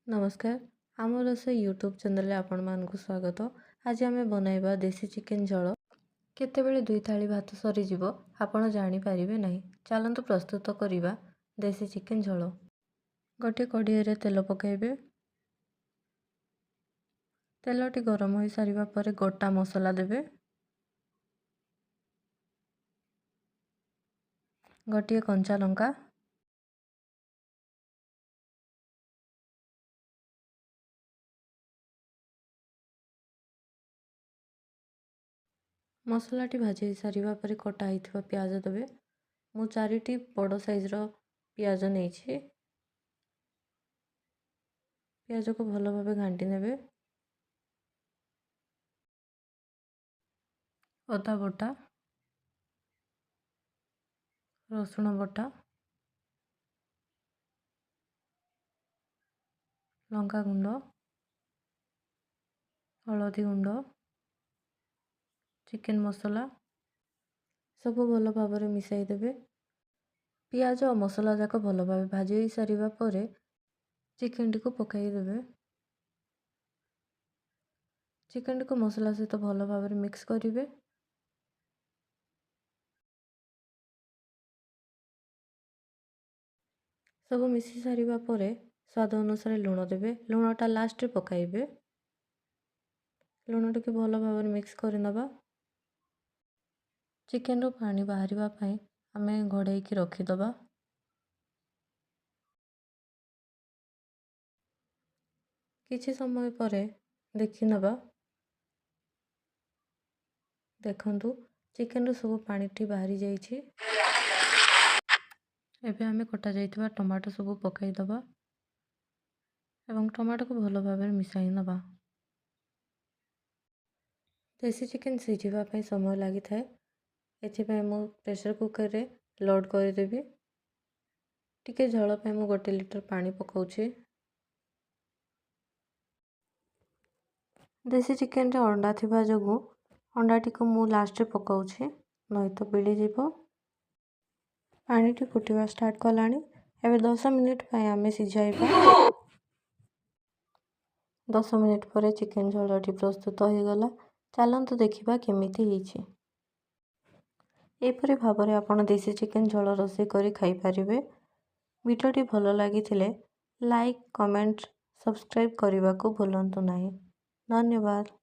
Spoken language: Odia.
ନମସ୍କାର, ଆମ ରୋଷେଇ ୟୁଟ୍ୟୁବ୍ ଚ୍ୟାନେଲରେ ଆପଣମାନଙ୍କୁ ସ୍ୱାଗତ। ଆଜି ଆମେ ବନାଇବା ଦେଶୀ ଚିକେନ୍ ଝୋଳ। କେତେବେଳେ ଦୁଇ ଥାଳି ଭାତ ସରିଯିବ, ଆପଣ ଜାଣିପାରିବେ ନାହିଁ। ଚାଲନ୍ତୁ ପ୍ରସ୍ତୁତ କରିବା ଦେଶୀ ଚିକେନ୍ ଝୋଳ। ଗୋଟିଏ କଢ଼େଇରେ ତେଲ ପକାଇବେ। ତେଲଟି ଗରମ ହୋଇସାରିବା ପରେ ଗୋଟା ମସଲା ଦେବେ। ଗୋଟିଏ କଞ୍ଚା ଲଙ୍କା, ମସଲାଟି ଭାଜି ହୋଇସାରିବା ପରେ କଟା ହୋଇଥିବା ପିଆଜ ଦେବେ। ମୁଁ ଚାରିଟି ବଡ଼ ସାଇଜ୍ର ପିଆଜ ନେଇଛି। ପିଆଜକୁ ଭଲ ଭାବେ ଘାଣ୍ଟି ନେବେ। ଅଦା ବଟା, ରସୁଣ ବଟା, ଲଙ୍କା ଗୁଣ୍ଡ, ହଳଦୀ ଗୁଣ୍ଡ, ଚିକେନ୍ ମସଲା ସବୁ ଭଲ ଭାବରେ ମିଶାଇ ଦେବେ। ପିଆଜ ଓ ମସଲା ଯାକ ଭଲ ଭାବେ ଭାଜି ହୋଇସାରିବା ପରେ ଚିକେନଟିକୁ ପକାଇ ଦେବେ। ଚିକେନଟିକୁ ମସଲା ସହିତ ଭଲ ଭାବରେ ମିକ୍ସ କରିବେ। ସବୁ ମିଶି ସାରିବା ପରେ ସ୍ୱାଦ ଅନୁସାରେ ଲୁଣ ଦେବେ। ଲୁଣଟା ଲାଷ୍ଟରେ ପକାଇବେ। ଲୁଣ ଟିକେ ଭଲ ଭାବରେ ମିକ୍ସ କରିନେବା। ଚିକେନରୁ ପାଣି ବାହାରିବା ପାଇଁ ଆମେ ଘୋଡ଼େଇକି ରଖିଦେବା। କିଛି ସମୟ ପରେ ଦେଖିନେବା। ଦେଖନ୍ତୁ, ଚିକେନରୁ ସବୁ ପାଣିଟି ବାହାରି ଯାଇଛି। ଏବେ ଆମେ କଟା ଯାଇଥିବା ଟମାଟୋ ସବୁ ପକାଇଦେବା ଏବଂ ଟମାଟୋକୁ ଭଲ ଭାବରେ ମିଶାଇ ନେବା। ଦେଶୀ ଚିକେନ୍ ସିଝିବା ପାଇଁ ସମୟ ଲାଗିଥାଏ, ଏଥିପାଇଁ ମୁଁ ପ୍ରେସର୍ କୁକର୍ରେ ଲୋଡ଼୍ କରିଦେବି। ଟିକେ ଝୋଳ ପାଇଁ ମୁଁ 1 ଲିଟର ପାଣି ପକାଉଛି। ଦେଶୀ ଚିକେନରେ ଅଣ୍ଡା ଥିବା ଯୋଗୁଁ ଅଣ୍ଡାଟିକୁ ମୁଁ ଲାଷ୍ଟରେ ପକାଉଛି, ନହେତ ମିଳିଯିବ। ପାଣିଟି ଫୁଟିବା ଷ୍ଟାର୍ଟ କଲାଣି। ଏବେ 10 ମିନିଟ୍ ପାଇଁ ଆମେ ସିଝାଇବା। 10 ମିନିଟ୍ ପରେ ଚିକେନ୍ ଝୋଳଟି ପ୍ରସ୍ତୁତ ହୋଇଗଲା। ଚାଲନ୍ତୁ ଦେଖିବା କେମିତି ହେଇଛି। ଏହିପରି ଭାବରେ ଆପଣ ଦେଶୀ ଚିକେନ୍ ଝୋଳ ରୋଷେଇ କରି ଖାଇପାରିବେ। ଭିଡ଼ିଓଟି ଭଲ ଲାଗିଥିଲେ ଲାଇକ୍, କମେଣ୍ଟ, ସବସ୍କ୍ରାଇବ୍ କରିବାକୁ ଭୁଲନ୍ତୁ ନାହିଁ। ଧନ୍ୟବାଦ।